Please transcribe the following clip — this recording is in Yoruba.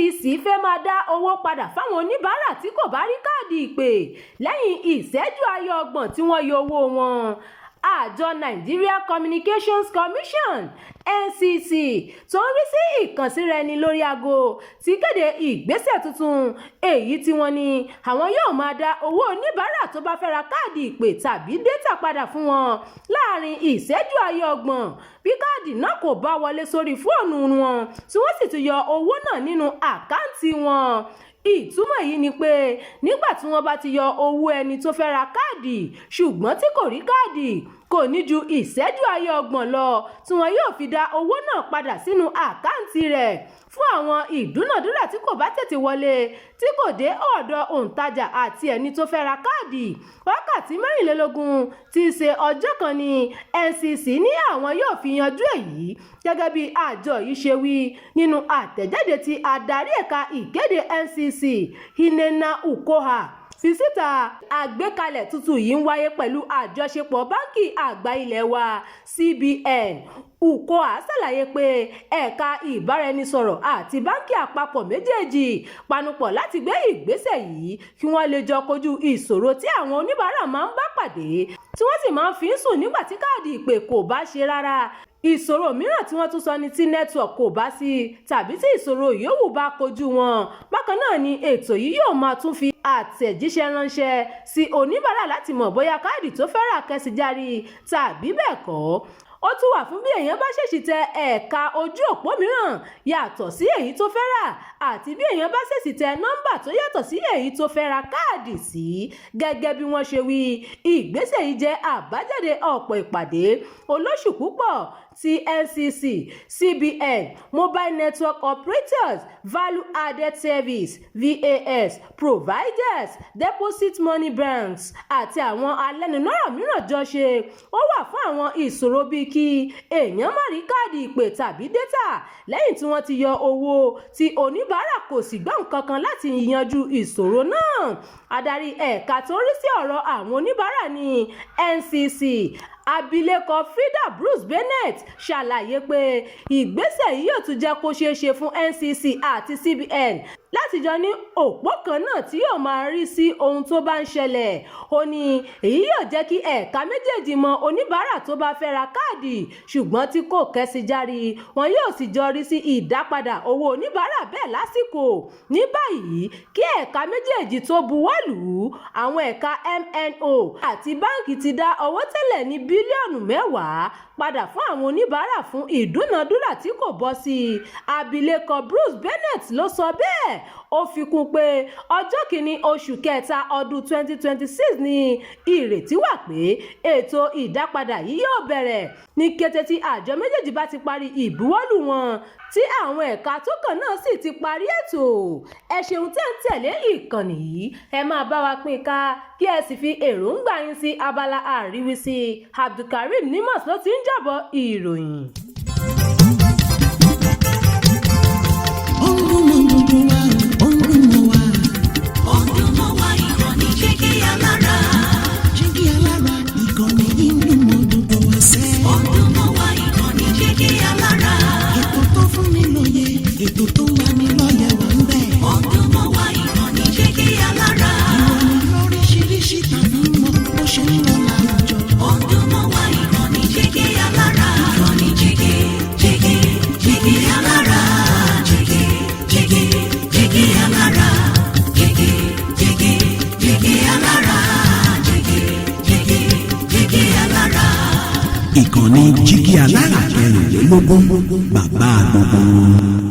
NCC fẹ́ máa dá owó padà fáwọn oníbàárà tí kò bá rí káàdì ìpè lẹ́yìn ìṣẹ́jú àáyá 30 tí wọ́n yọ owó wọn. Àjọ Nigeria Communications Commission, NCC, tó ń rí sí ìkànsíra-ẹni lórí aago ti kéde ìgbésẹ̀ tuntun, èyí tí wọ́n ní àwọn yóò máa dá owó oníbàárà tó bá fẹ́ ra káàdì ìpè tàbí dátà padà fún wọn láàrin ìṣẹ́jú àáyá 30 bí káàdì náà kò bá wọlé sórí fóònù wọn, tí wọ́n sì ti yọ owó náà nínú àkáǹtì wọn. Ìtumọ̀ èyí ni pé nígbà tí wọ́n bá ti yọ owó ẹni tó fẹ́ ra káàdì ṣùgbọ́n tí kò rí káàdì, kò ní ju ìṣẹ́jú àáyá 30 lọ tí wọn yóò fi dá owó náà padà sínú àkáǹtì rẹ̀. Fún àwọn ìdúnàdúrà tí kò bá tètè wọlé, tí kò dé ọ̀dọ̀ òǹtajà àti ẹni tó fẹ́ ra káàdì, wákàtí 24, tí í ṣe ọjọ́ kan, ní NCC ní àwọn yóò fi yanjú èyí. Gẹ́gẹ́ bí àjọ yìí ṣe wí nínú àtẹ̀jáde tí adarí ẹ̀ka ìkéde NCC, Nnenna Ukoha, fi síta, àgbékalẹ̀ tuntun yìí ń wáyé pẹ̀lú àjọṣepọ̀ Báńkì Àgbà Ilé wa, CBN. Ukoha ṣàlàyé pé ẹ̀ka ìbáraẹnisọ̀rọ̀ àti báńkì àpapọ̀ méjèèjì panupọ̀ láti gbé ìgbésẹ̀ yìí kí wọ́n lè jọ kojú ìṣòro tí àwọn oníbàárà máa ń bá pàdé, tí wọ́n sì máa ń fi ń sùn nígbà tí káàdì ìpè kò bá ṣe rárá. Ìṣòro mìíràn tí wọ́n tún sọ ni tí network kò bá sí tàbí tí ìṣòro yòówù bá kojú wọn. Bákan náà ni ètò yìí yóò máa tún fi àtẹ̀jíṣẹ́ ránṣẹ́ sí oníbàárà láti mọ̀ bóyá káàdì tó fẹ́ rà kẹ́síjárí tàbí bẹ́ẹ̀ kọ́. Ó tún wà fún bí èèyàn bá ṣèṣì tẹ ẹ̀ka ojú òpó mìíràn yàtọ̀ sí èyí tó fẹ́ rà, àti bí èèyàn bá ṣèṣì tẹ nọ́mbà tó yàtọ̀ sí èyí tó fẹ́ ra káàdì sí. Gẹ́gẹ́ bí wọ́n ṣe wí, ìgbésẹ̀ yìí jẹ́ àbájáde ọ̀pọ̀ ìpàdé olóṣù púpọ̀ tí NCC, CBN, mobile network operators, value added service, VAS providers, deposit money banks àti àwọn alẹ́nulọ́rọ̀ mìíràn jọ ṣe. Ó wà fún àwọn ìṣòro bíi kí èèyàn má rí káàdì ìpè tàbí dátà lẹ́yìn tí wọ́n ti yọ owó, tí oníbàárà kò sì gbọ́ nǹkan kan láti yanjú ìṣòro náà. Adarí ẹ̀ka tó ń rí sí ọ̀rọ̀ àwọn oníbàárà ní NCC, abilékọ Frida Bruce Bennett, ṣàlàyé pé ìgbésẹ̀ yìí yóò tún jẹ́ kó ṣeé ṣe fún NCC àti CBN láti jọ ní òpó kan náà tí yóò máa rí sí ohun tó bá ń ṣẹlẹ̀. Ó ní èyí yóò jẹ́ kí ẹ̀ka méjèèjì mọ oníbàárà tó bá fẹ́ ra káàdì ṣùgbọ́n tí kò kẹ́síjárí, wọn yóò sì jọ rí sí ìdápadà owó oníbàárà bẹ́ẹ̀ lásìkò. Ní báyìí, kí ẹ̀ka méjèèjì tó buwọ́ lù ú, àwọn ẹ̀ka MNO àti báńkì ti dá owó tẹ́lẹ̀ ní bílíọ̀nù 10 padà fún àwọn oníbàárà fún ìdúnàdúrà tí kò bọ́ sí i. Abilékọ Bruce Bennett ló sọ bẹ́ẹ̀. Ó fi kún pé ọjọ́ 1 oṣù kẹta ọdún 2026 ní ìrètí wà pé ètò ìdápadà yìí yóò bẹ̀rẹ̀, ní kété tí àjọ méjèèjì bá ti parí ìbuwọ́lù wọn, tí àwọn ẹ̀ka tó kàn náà sì ti parí ètò. Ẹ ṣeun tẹ́ ń tẹ̀lé ìkànnì yìí. Ẹ máa bá wa pín ká, kí ẹ sì fi èròǹgbà yín sí abala àríwísí. Abdulkareem Nimas ló ti ń jábọ̀ ìròyìn. Ó ń dún mọ́ gbogbo wa, ó ń dún mọ́ wa. Ó ń dún mọ́ wa, ìkànnì Jígí Alára. Jígí Alára, ìkànnì yìí ń dún mọ́ gbogbo wa sẹ́. Ó ń dún mọ́ wa, ìkànnì Jígí Alára. Ètò tó fún ni lóye, ètò tó ń lani lọ́yẹ̀ wà ń bẹ̀. Ó ń dún mọ́ wa, ìkànnì Jígí Alára. Ìròyìn lóríṣiríṣi tàbí mọ bó ṣe ń lọ láwùjọ. Ó ń dún mọ́ wa, ìkànnì Jígí Alára. Ìkànnì Jígí, Jígí, Jígí Alára. Jígí, Jígí, Jígí Alára. Jígí, Jígí, Jígí Alára. Jígí, Jígí, Jígí Alára. Ìkànnì Jígí Alára 24, bàbá gbogbo wọn.